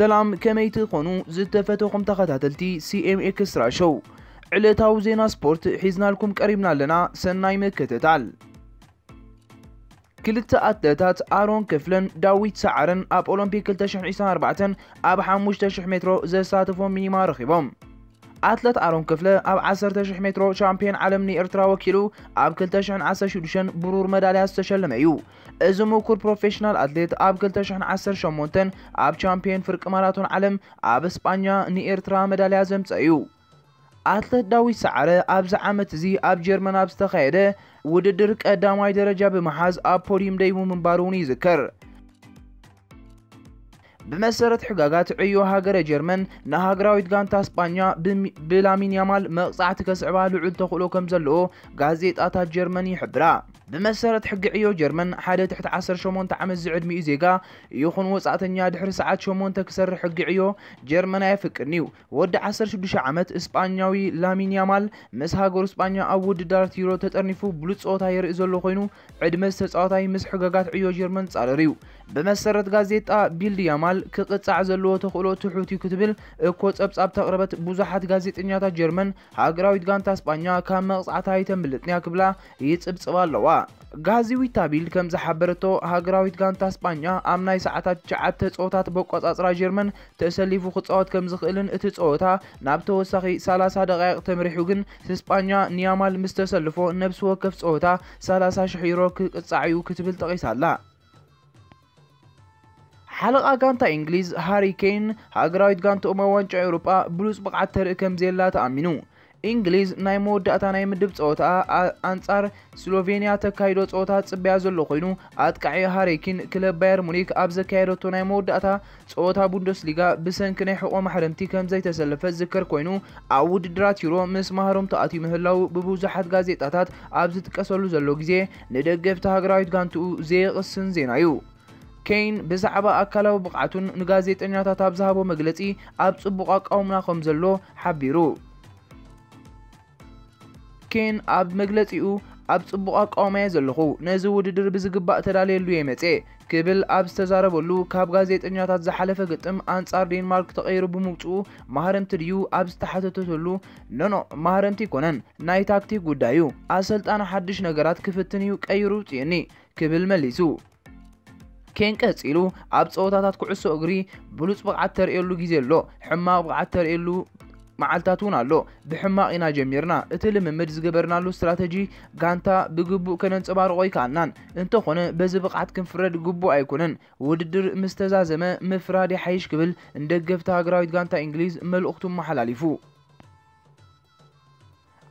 ሰላም፣ ከመይ ትኾኑ ዝተፈተኹም ተኸታተልቲ ሲ ኤም ኤክስትራ ሾው? ዕለታዊ ዜና ስፖርት ሒዝናልኩም ቀሪብና ኣለና። ሰናይ ምክትታል። ክልተ ኣትለታት ኣሮን ክፍለን ዳዊት ሰዓረን ኣብ ኦሎምፒክ ክልተ ሽሕን ዕስራን ኣርባዕተን ኣብ ሓሙሽተ ሽሕ ሜትሮ ዘሳተፎም ሚኒማ ረኺቦም። ኣትለት ኣሮን ክፍለ ኣብ ዓሰርተ ሽሕ ሜትሮ ቻምፒዮን ዓለም ንኤርትራ ወኪሉ ኣብ ክልተ ሽሕን ዓሰርተ ሽዱሽተን ብሩር መዳልያ ዝተሸለመ እዩ። እዚ ምኩር ፕሮፌሽናል ኣትሌት ኣብ ክልተ ሽሕን ዓሰርተ ሸሞንተን ኣብ ቻምፒዮን ፍርቂ ማራቶን ዓለም ኣብ እስጳኛ ንኤርትራ መዳልያ ዘምጸ እዩ። ኣትለት ዳዊት ሰዓረ ኣብዚ ዓመት እዚ ኣብ ጀርመን ኣብ ዝተኻየደ ውድድር ቀዳማይ ደረጃ ብምሓዝ ኣብ ፖዲየም ደይቡ ምንባሩ እውን ይዝከር። ብመሰረት ሕጋጋት ዕዮ ሃገረ ጀርመን፣ ንሃገራዊት ጋንታ እስጳኛ ብሚ-፣ ብላሚን ያማል መቕጻዕቲ ከስዕባ ልዑል ተኽእሎ ከም ዘለዎ ጋዜጣታት ጀርመን ይሕብራ። ብመሰረት ሕጊ ዕዮ ጀርመን፣ ሓደ ትሕቲ ዓሰርተ ሸሞንተ ዓመት ዝዕድሚኡ ዜጋ ይኹን ወጻእተኛ ድሕሪ ሰዓት ሸሞንተ ክሰርሕ ሕጊ ዕዮ ጀርመን ኣየፍቅድን እዩ። ወዲ ዓሰርተ ሽዱሽተ ዓመት እስጳኛዊ ላሚን ያማል ምስ ሃገሩ እስጳኛ ኣብ ውድድራት ዩሮ ተጠርኒፉ ብሉጽ ጸወታ የርኢ ዘሎ ኮይኑ፣ ዕድመ ዝተጻዋታይ ምስ ሕገጋት ዕዮ ጀርመን ጻረር እዩ። ብመሰረት ጋዜጣ ቢልድ፣ ያማል ክቕጻዕ ዘለዎ ተኽእሎ ትሑት እዩ ክትብል እኮ ጸብጻብ ተቕረበት፣ ብዙሓት ጋዜጠኛታት ጀርመን ሃገራዊት ጋንታ እስጳኛ ካብ መቕጻዕታ ኣይተምልጥንያ ክብላ ይጽብጽባ ኣለዋ። ጋዜዊታ ቢልድ ከም ዝሓበረቶ፣ ሃገራዊት ጋንታ እስጳኛ ኣብ ናይ ሰዓታት ትሽዓተ ጸወታት በቆጻጽራ ጀርመን ተሰሊፉ ክጻወት ከም ዝኽእልን እቲ ጸወታ ናብ ተወሳኺ ሰላሳ ደቓይቕ ተምሪሑ ግን እስጳኛ ንያማል ምስ ተሰልፎ ነብሲ ወከፍ ጸወታ ሰላሳ ሽሕ ዩሮ ክቕጻዕ እዩ ክትብል ጠቒሳ ኣላ። ሓለቓ ጋንታ እንግሊዝ ሃሪ ኬን ሃገራዊት ጋንትኦም ኣብ ዋንጫ ኤውሮጳ ብሉጽ ብቕዓት ተርኢ ከም ዘየላ ተኣሚኑ። እንግሊዝ ናይ መወዳእታ ናይ ምድብ ጸወታ ኣ-፣ ኣንጻር ስሎቬንያ ተካይዶ ጸወታ ጽበያ ዘሎ ኮይኑ፣ ኣጥቃዒ ሃሪ ኬን ክለብ ባየር ሙኒክ ኣብ ዘካየደቶ ናይ መወዳእታ ጸወታ ቡንደስሊጋ ብሰንኪ ናይ ሕቖ ማሕረምቲ ከም ዘይተሰለፈ ዝዝከር ኮይኑ፣ ኣብ ውድድራት ዩሮ ምስ ማህረምቱ ኣትዩ ምህላው ብብዙሓት ጋዜጣታት ኣብ ዝጥቀሰሉ ዘሎ ግዜ፣ ንደገፍቲ ሃገራዊት ጋንትኡ ዘየቕስን ዜና እዩ። ኬን ብዛዕባ ኣካላዊ ብቕዓቱን ንጋዜጠኛታት ኣብ ዝሃቦ መግለጺ ኣብ ጽቡቕ ኣቃውማ ከም ዘሎ ሓቢሩ። ኬን ኣብ መግለጺኡ፣ "ኣብ ጽቡቕ ኣቃውማ እየ ዘለኹ፣ ነዚ ውድድር ብዝግባእ ተዳልየሉ እየ መጽየ" ክብል ኣብ ዝተዛረበሉ፣ ካብ ጋዜጠኛታት ዝሓለፈ ግጥም ኣንጻር ዴንማርክ ተቐይሩ ብምውጽኡ ማህረምቲ ድዩ ኣብ ዝተሓተተሉ፣ "ኖኖ፣ ማህረምቲ ኣይኮነን፣ ናይ ታክቲክ ጉዳይ እዩ። ኣሰልጣኒ ሓድሽ ነገራት ክፍትን እዩ ቀይሩ ውጽየኒ" ክብል መሊሱ። ኬን ቀጺሉ፣ "ኣብ ጸወታታት ኩዕሶ እግሪ ብሉጽ ብቕዓት ተርእየሉ ግዜ ኣሎ፣ ሕማቕ ብቕዓት ተርእየሉ መዓልታት እውን ኣሎ። ብሕማቕ ኢና ጀሚርና። እቲ ልምምድ ዝገበርናሉ ስትራተጂ ጋንታ ብግቡእ ከነንጸባርቖ ኣይከኣልናን። እንተኾነ በዚ ብቕዓት ክንፍረድ ግቡእ ኣይኮነን። ውድድር ምስ ተዛዘመ ምፍራድ ይሓይሽ" ክብል ንደገፍቲ ሃገራዊት ጋንታ እንግሊዝ መልእኽቱ ኣመሓላሊፉ።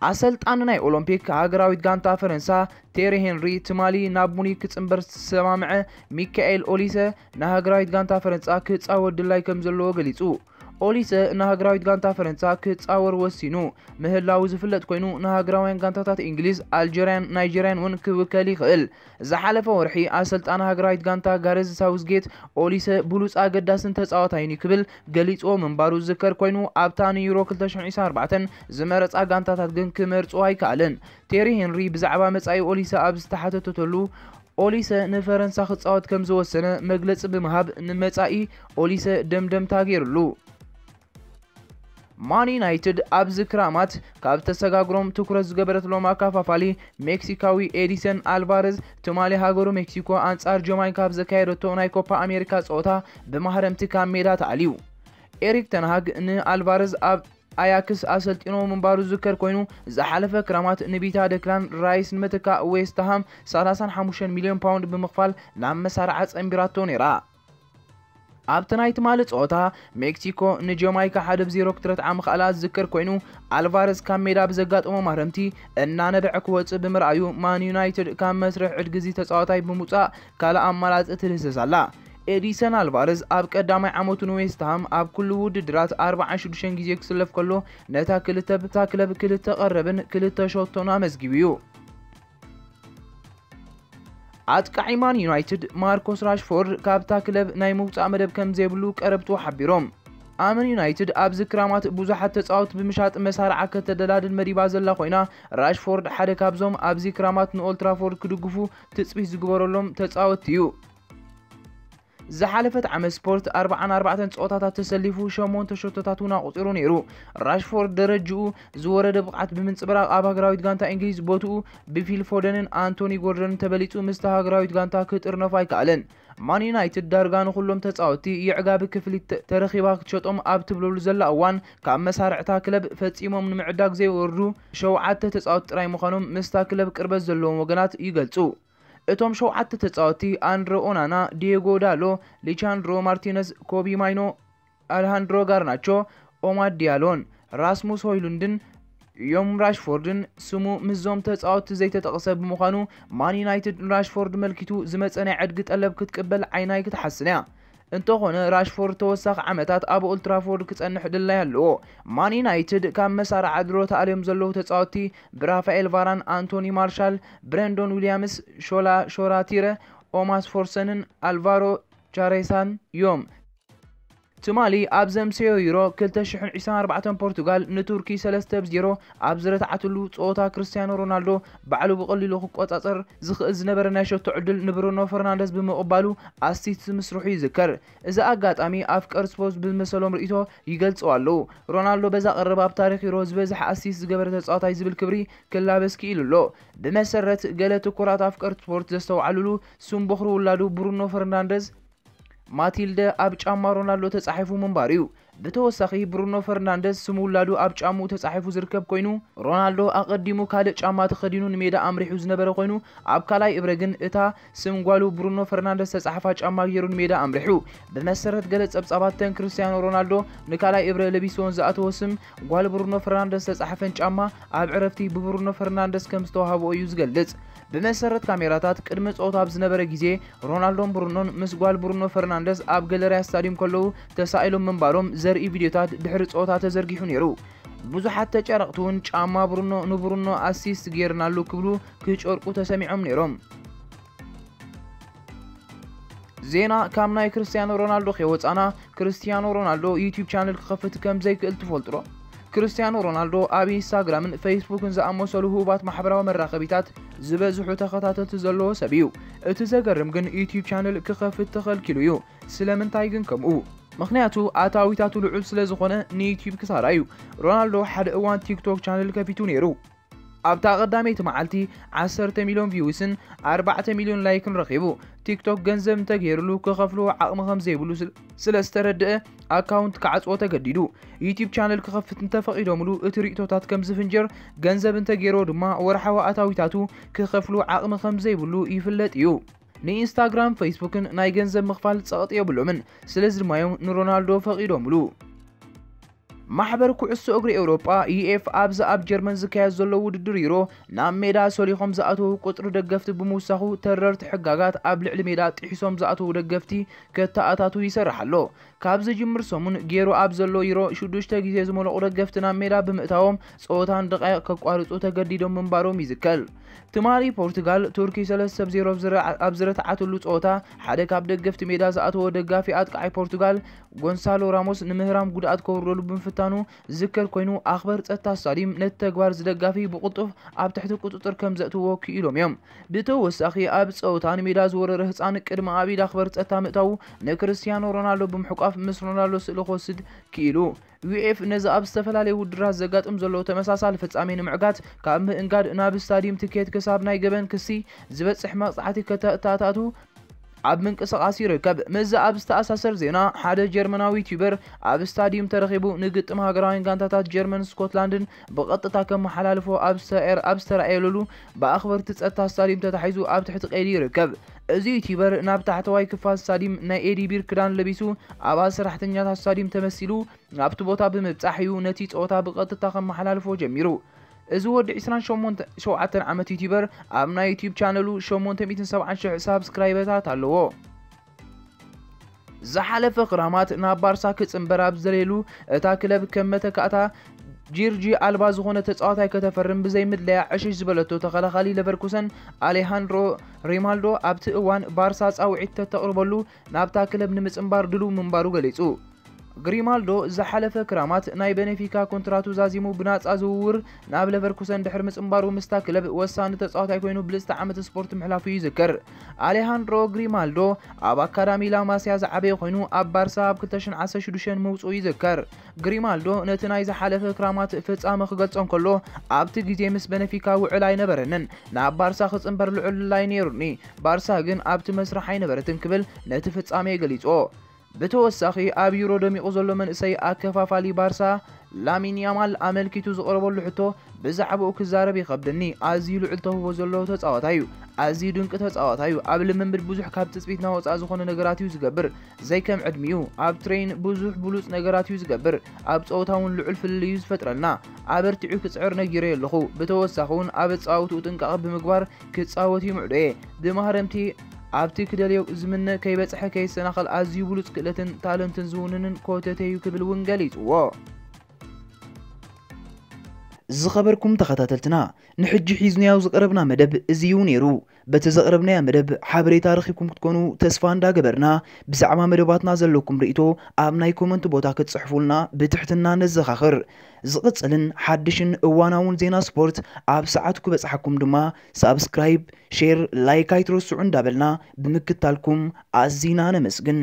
ኣሰልጣኒ ናይ ኦሎምፒክ ሃገራዊት ጋንታ ፈረንሳ ቴሪ ሄንሪ ትማሊ ናብ ሙኒክ ክጽንበር ዝተሰማምዐ ሚካኤል ኦሊሰ ንሃገራዊት ጋንታ ፈረንሳ ክጻወር ድላይ ከም ዘለዎ ገሊጹ። ኦሊሰ ንሃገራዊት ጋንታ ፈረንሳ ክጻወር ወሲኑ ምህላው ዝፍለጥ ኮይኑ፣ ንሃገራውያን ጋንታታት እንግሊዝ፣ ኣልጀርያን ናይጀርያን እውን ክውከል ይኽእል። ዝሓለፈ ወርሒ ኣሰልጣኒ ሃገራዊት ጋንታ ጋረዝ ሳውዝጌት ኦሊሰ ብሉጽ ኣገዳስን ተጻዋታይን እዩ ክብል ገሊጽዎ ምንባሩ ዝዝከር ኮይኑ፣ ኣብታ ንዩሮ ክልተ ሽሕን ዕስራን ኣርባዕተን ዝመረጻ ጋንታታት ግን ክመርጽዎ ኣይከኣለን። ቴሪ ሄንሪ ብዛዕባ መጻኢ ኦሊሰ ኣብ ዝተሓተተሉ፣ ኦሊሰ ንፈረንሳ ክጻወት ከም ዝወሰነ መግለጺ ብምሃብ ንመጻኢ ኦሊሰ ደምደምታ ገይሩሉ። ማን ዩናይትድ ኣብዚ ክራማት ካብ ተሰጋግሮም ትኩረት ዝገበረትሎም ኣከፋፋሊ ሜክሲካዊ ኤዲሰን ኣልቫረዝ ትማሊ ሃገሩ ሜክሲኮ ኣንጻር ጀማይካ ኣብ ዘካየደቶ ናይ ኮፓ ኣሜሪካ ጸወታ ብማህረምቲ ካብ ሜዳ ተኣልዩ። ኤሪክ ተንሃግ ንኣልቫረዝ ኣብ ኣያክስ ኣሰልጢኖ ምንባሩ ዝዝከር ኮይኑ፣ ዝሓለፈ ክራማት ንቢታ ደክላን ራይስ ንምትካእ ዌስትሃም ሰላሳን ሓሙሽተን ሚልዮን ፓውንድ ብምኽፋል ናብ መሳርዓ ጸንቢራቶ ነይራ። ኣብቲ ናይ ትማሊ ጸወታ፣ ሜክሲኮ ንጀማይካ ሓደ ብ ዜሮ ክትረትዓ ምኽኣላ ዝዝከር ኮይኑ፣ ኣልቫረዝ ካብ ሜዳ ብዘጋጠሞ ማህረምቲ እናነበዐ ክወጽእ ብምርኣዩ፣ ማን ዩናይትድ ካብ መስርሕ ዕድጊ እዚ ተጻዋታይ ብምውጻእ ካልእ ኣማራጺ ትድህስስ ኣላ። ኤዲሰን ኣልቫረዝ ኣብ ቀዳማይ ዓመቱ ንዌስትሃም ኣብ ኩሉ ውድድራት ኣርባዓን ሽዱሽተን ግዜ ክስለፍ ከሎ፣ ነታ ክልተ ብታ ክለብ ክልተ ቀረብን ክልተ ሸቶን ኣመዝጊቡ እዩ። ኣጥቃዒ ማን ዩናይትድ ማርኮስ ራሽፎርድ ካብታ ክለብ ናይ ምውጻእ መደብ ከም ዘይብሉ ቀረብቱ ሓቢሮም። ኣመን ዩናይትድ ኣብዚ ክራማት ብዙሓት ተጻወት ብምሻጥ መሳርዓ ከተደላድል መዲባ ዘላ ኮይና፣ ራሽፎርድ ሓደ ካብዞም ኣብዚ ክራማት ንኦልትራፎርድ ክድግፉ ትጽቢት ዝግበረሎም ተጻወትቲ እዩ። ዝሓለፈት ዓመት ስፖርት ኣርባዓን ኣርባዕተን ጸወታታት ተሰሊፉ ሸሞንተ ሸቶታት እውን ኣቑጺሩ ነይሩ። ራሽፎርድ ደረጅኡ ዝወረደ ብቕዓት ብምንጽብራቕ ኣብ ሃገራዊት ጋንታ እንግሊዝ ቦትኡ ብፊል ፎደንን ኣንቶኒ ጎርደንን ተበሊጹ ምስታ ሃገራዊት ጋንታ ክጥርነፍ ኣይከኣለን። ማን ዩናይትድ ዳርጋ ንኹሎም ተጻወትቲ የዕጋቢ ክፍሊት ተረኺባ ክትሸጦም ኣብ ትብለሉ ዘላ እዋን ካብ መሳርዕታ ክለብ ፈጺሞም ንምዕዳግ ዘይወርዱ ሸውዓተ ተጻወትቲ ጥራይ ምዃኖም ምስታ ክለብ ቅርበት ዘለዎም ወገናት ይገልጹ። እቶም ሸውዓተ ተጻወትቲ ኣንድረ ኦናና፣ ዲየጎ ዳሎ፣ ሊቻንድሮ ማርቲነዝ፣ ኮቢ ማይኖ፣ ኣልሃንድሮ ጋርናቾ፣ ኦማድ ዲያሎን ራስሙስ ሆይሉንድን ዮም ራሽፎርድን ስሙ ምስዞም ተጻወትቲ ዘይተጠቕሰ ብምዃኑ ማን ዩናይትድ ንራሽፎርድ መልኪቱ ዝመጸ ናይ ዕድጊ ጠለብ ክትቅበል ዓይና ኣይክትሓስን እያ። እንተኾነ ራሽፎርድ ተወሳኺ ዓመታት ኣብ ኦልትራፎርድ ክጸንሕ ድላይ ኣለዎ። ማን ዩናይትድ ካብ መሳርዓ ድሮ ተኣልዮም ዘለዉ ተጻወትቲ ብራፋኤል ቫራን፣ ኣንቶኒ ማርሻል፣ ብረንዶን ዊልያምስ፣ ሾላ ሾራቲረ፣ ኦማስ ፎርሰንን ኣልቫሮ ቻሬሳን እዮም። ትማሊ ኣብ ዘምሰዮ ዩሮ ክልተ ሽሕን ዕስራን ኣርባዕተን ፖርቱጋል ንቱርኪ ሰለስተ ብ ዜሮ ኣብ ዝረትዓትሉ ጸወታ ክርስቲያኖ ሮናልዶ ባዕሉ ብቐሊሉ ክቆጻጸር ዝኽእል ዝነበረ ናይ ሸቶ ዕድል ንብሩኖ ፈርናንደዝ ብምቕባሉ ኣሲስት ምስርሑ ይዝከር። እዚ ኣጋጣሚ ኣፍቀርቲ ስፖርት ብዝመሰሎም ርእይቶ ይገልጽዎ ኣለዉ። ሮናልዶ በዛ ቀረብ ኣብ ታሪኽ ዩሮ ዝበዝሐ ኣሲስት ዝገበረ ተጻዋታይ ዝብል ክብሪ ክላበስ ክኢሉ ኣሎ። ብመሰረት ገለ ትኩራት ኣፍቀርቲ ስፖርት ዘስተውዓሉሉ ስም ቦኽሪ ውላዱ ብሩኖ ፈርናንደዝ ማቲልደ ኣብ ጫማ ሮናልዶ ተጻሒፉ ምንባሩ እዩ። ብተወሳኺ ብሩኖ ፈርናንደዝ ስም ውላዱ ኣብ ጫምኡ ተጻሒፉ ዝርከብ ኮይኑ ሮናልዶ ኣቐዲሙ ካልእ ጫማ ተኸዲኑ ንሜዳ ኣምሪሑ ዝነበረ ኮይኑ ኣብ ካልኣይ እብረ ግን እታ ስም ጓሉ ብሩኖ ፈርናንደዝ ተጻሕፋ ጫማ ገይሩ ንሜዳ ኣምሪሑ። ብመሰረት ገለ ጸብጻባት ተን ክርስቲያኖ ሮናልዶ ንካልኣይ እብረ ለቢስዎን ዝኣተወ ስም ጓል ብሩኖ ፈርናንደዝ ተጻሕፈን ጫማ ኣብ ዕረፍቲ ብብሩኖ ፈርናንደዝ ከም ዝተዋህቦ እዩ ዝገልጽ። ብመሰረት ካሜራታት ቅድሚ ጸወታ ኣብ ዝነበረ ግዜ ሮናልዶን ብሩኖን ምስ ጓል ብሩኖ ፈርናንደዝ ኣብ ገለርያ ስታዲየም ከለዉ ተሳኢሎም ምንባሮም ዘርኢ ቪድዮታት ድሕሪ ጸወታ ተዘርጊሑ ነይሩ። ብዙሓት ተጫረቕቲ እውን ጫማ ብሩኖ ንብሩኖ ኣሲስት ገይርናሉ ክብሉ ክጨርቁ ተሰሚዖም ነይሮም። ዜና ካብ ናይ ክርስቲያኖ ሮናልዶ ከይወጻና፣ ክርስቲያኖ ሮናልዶ ዩቲዩብ ቻነል ክኸፍት ከም ዘይክእል ትፈልጡ ዶ? ክርስቲያኖ ሮናልዶ ኣብ ኢንስታግራምን ፌስቡክን ዝኣመሰሉ ህቡባት ማሕበራዊ መራኸቢታት ዝበዝሑ ተኸታተልቲ ዘለዎ ሰብ እዩ። እቲ ዘገርም ግን ዩቲዩብ ቻነል ክኸፍት ተኸልኪሉ እዩ። ስለምንታይ ግን ከምኡ? ምኽንያቱ ኣታዊታቱ ልዑል ስለ ዝኾነ ንዩቲዩብ ክሳራ እዩ። ሮናልዶ ሓደ እዋን ቲክቶክ ቻነል ከፊቱ ነይሩ። ኣብታ ቀዳመይቲ መዓልቲ ዓሰርተ ሚልዮን ቪውስን ኣርባዕተ ሚልዮን ላይክን ረኺቡ። ቲክቶክ ገንዘብ እንተገይሩሉ ክኸፍልዎ ዓቕሚ ከም ዘይብሉ ስለ ዝተረድአ ኣካውንት ክዓጽዎ ተገዲዱ። ዩቲዩብ ቻነል ክኸፍት እንተፈቒዶምሉ እቲ ርእይቶታት ከም ዝፍንጀር፣ ገንዘብ እንተገይርዎ ድማ ወርሓዊ ኣታዊታቱ ክኸፍሉ ዓቕሚ ከም ዘይብሉ ይፍለጥ እዩ። ንኢንስታግራም ፌስቡክን ናይ ገንዘብ ምኽፋል ጸቕጢ የብሎምን። ስለዚ ድማ እዮም ንሮናልዶ ፈቒዶምሉ። ማሕበር ኩዕሶ እግሪ ኤውሮጳ ዩኤፍ ኣብዚ ኣብ ጀርመን ዝካየድ ዘሎ ውድድር ዩሮ ናብ ሜዳ ሰሊኾም ዝኣተዉ ቁጽሪ ደገፍቲ ብምውሳኹ ተረርቲ ሕጋጋት ኣብ ልዕሊ ሜዳ ጥሒሶም ዝኣተዉ ደገፍቲ ከተኣታቱ ይሰርሕ ኣሎ። ካብ ዝጅምር ሰሙን ገይሩ ኣብ ዘሎ ዩሮ ሽዱሽተ ግዜ ዝመለቑ ደገፍቲ ናብ ሜዳ ብምእታዎም ጸወታን ደቃይቕ ከቋርጹ ተገዲዶም ምንባሮም ይዝከር። ትማሊ ፖርቱጋል ቱርኪ ሰለስተ ብ ዜሮ ኣብ ዝረትዓትሉ ጸወታ ሓደ ካብ ደገፍቲ ሜዳ ዝኣተወ ደጋፊ ኣጥቃዓይ ፖርቱጋል ጎንሳሎ ራሞስ ንምህራም ጉድኣት ከውርደሉ ብምፍታኑ ዝዝከር ኮይኑ ኣኽበር ጸጥታ ስታዲየም ነቲ ተግባር ዝደጋፊ ብቕልጡፍ ኣብ ትሕቲ ቁጽጽር ከም ዘእትዎ ክኢሎም እዮም። ብተወሳኺ ኣብ ጸወታ ንሜዳ ዝወረረ ህጻን ቅድሚ ኣብ ኢድ ኣኽበር ጸጥታ ምእታዉ ንክርስቲያኖ ሮናልዶ ብምሕቋፍ ምስ ሮናልዶ ስእሊ ክወስድ ክኢሉ። ዩኤፍ ነዚ ኣብ ዝተፈላለዩ ውድድራት ዘጋጥም ዘሎ ተመሳሳሊ ፍጻሜ ንምዕጋት ካብ ምእንጋድ ናብ ስታዲየም ትኬት ክሳብ ናይ ገበን ክሲ ዝበጽሕ መቕጻዕቲ ከተኣታቱ ኣብ ምንቅስቓስ ይርከብ። ምስዚ ኣብ ዝተኣሳሰር ዜና ሓደ ጀርመናዊ ዩቲዩበር ኣብ ስታዲየም ተረኺቡ ንግጥም ሃገራውያን ጋንታታት ጀርመን ስኮትላንድን ብቐጥታ ከመሓላልፎ ኣብ ዝተራእየሉ ብኣኽበርቲ ጸጥታ ስታዲየም ተታሒዙ ኣብ ትሕቲ ቀይዲ ይርከብ። እዚ ዩቲዩበር ናብ ታሕተዋይ ክፋል ስታዲየም ናይ ኤዲ ቢር ክዳን ለቢሱ ኣባል ሰራሕተኛታት ስታዲየም ተመሲሉ ኣብቲ ቦታ ብምብጻሕ እዩ ነቲ ጸወታ ብቐጥታ ከመሓላልፎ ጀሚሩ። እዚ ወዲ ዕስራን ሸውዓተን ዓመት ዩቲዩበር ኣብ ናይ ዩቲዩብ ቻነሉ ሸሞንተ ሚእትን ሰብዓን ሽሕ ሳብስክራይበታት ኣለዎ። ዝሓለፈ ክራማት ናብ ባርሳ ክጽንበር ኣብ ዝደለየሉ እታ ክለብ ከም መተካእታ ጂርጂ ኣልባ ዝኾነ ተጻዋታይ ከተፈርም ብዘይምድለያ ዕሽሽ ዝበለቶ ተኸላኻሊ ለቨርኩሰን ኣሌሃንድሮ ሪማልዶ ኣብቲ እዋን ባርሳ ጻውዒት ተተቕርበሉ ናብታ ክለብ ንምጽንባር ድሉው ምንባሩ ገሊጹ። ግሪማልዶ ዝሓለፈ ክራማት ናይ ቤኔፊካ ኮንትራቱ ዛዚሙ ብናጻ ዝውውር ናብ ሌቨርኩሰን ድሕሪ ምጽንባሩ ምስታ ክለብ ወሳኒ ተጻዋታይ ኮይኑ ብልጽቲ ዓመት ስፖርት ምሕላፉ ይዝከር። ኣሌሃንድሮ ግሪማልዶ ኣብ ኣካዳሚ ላማሲያ ዝዓበየ ኮይኑ ኣብ ባርሳ ኣብ ክልተ ሽሕን ዓሰርተ ሽዱሽተን ምውጽኡ ይዝከር። ግሪማልዶ ነቲ ናይ ዝሓለፈ ክራማት ፍጻመ ክገልጾ እንከሎ ኣብቲ ግዜ ምስ ቤኔፊካ ውዕል ኣይነበረንን፣ ናብ ባርሳ ክጽንበር ልዑል ድላይ ነይሩኒ፣ ባርሳ ግን ኣብቲ መስርሕ ኣይነበረትን ክብል ነቲ ፍጻሜ ገሊጹ። ብተወሳኺ ኣብ ዩሮ ደሚቑ ዘሎ መንእሰይ ኣከፋፋሊ ባርሳ ላሚን ያማል ኣመልኪቱ ዝቐረበሉ ሕቶ ብዛዕባኡ ክዛረብ ይኸብደኒ። ኣዝዩ ልዑል ተውህቦ ዘለዎ ተጻዋታይ እዩ። ኣዝዩ ድንቂ ተጻዋታይ እዩ። ኣብ ልምምድ ብዙሕ ካብ ትጽቢትና ወጻኢ ዝኾነ ነገራት እዩ ዝገብር። ዘይከም ዕድሚኡ ኣብ ትሬን ብዙሕ ብሉጽ ነገራት እዩ ዝገብር። ኣብ ጸወታ እውን ልዑል ፍልልይ እዩ ዝፈጥረልና። ኣበርቲዑ ክጽዕር ነጊረዮ ኣለኹ። ብተወሳኺ እውን ኣብ ኣጻውትኡ ጥንቃቐ ብምግባር ክጻወት ይምዕዶ እየ። ብማህረምቲ ኣብቲ ክደልዮ ዝምነ ከይበጽሐ ከይሰናኸል ኣዝዩ ብሉጽ ክእለትን ታለንትን ዝውንንን ኮተቴ እዩ ክብል እውን ገሊጽዎ። ዝኸበርኩም ተኸታተልትና፣ ንሕጂ ሒዝናዮ ዝቐረብና መደብ እዚ እዩ ነይሩ። በቲ ዘቕረብናዮ መደብ ሓበሬታ ረኺብኩም ክትኮኑ ተስፋ እንዳገበርና፣ ብዛዕባ መደባትና ዘለኩም ርእይቶ ኣብ ናይ ኮመንት ቦታ ክትጽሕፉልና ብትሕትና ነዘኻኽር። ዝቕጽልን ሓድሽን እዋናውን ዜና ስፖርት ኣብ ሰዓቱ ክበጽሓኩም ድማ ሳብስክራይብ፣ ሼር፣ ላይክ ኣይትረስዑ እንዳበልና ብምክታልኩም ኣዚና ነመስግን።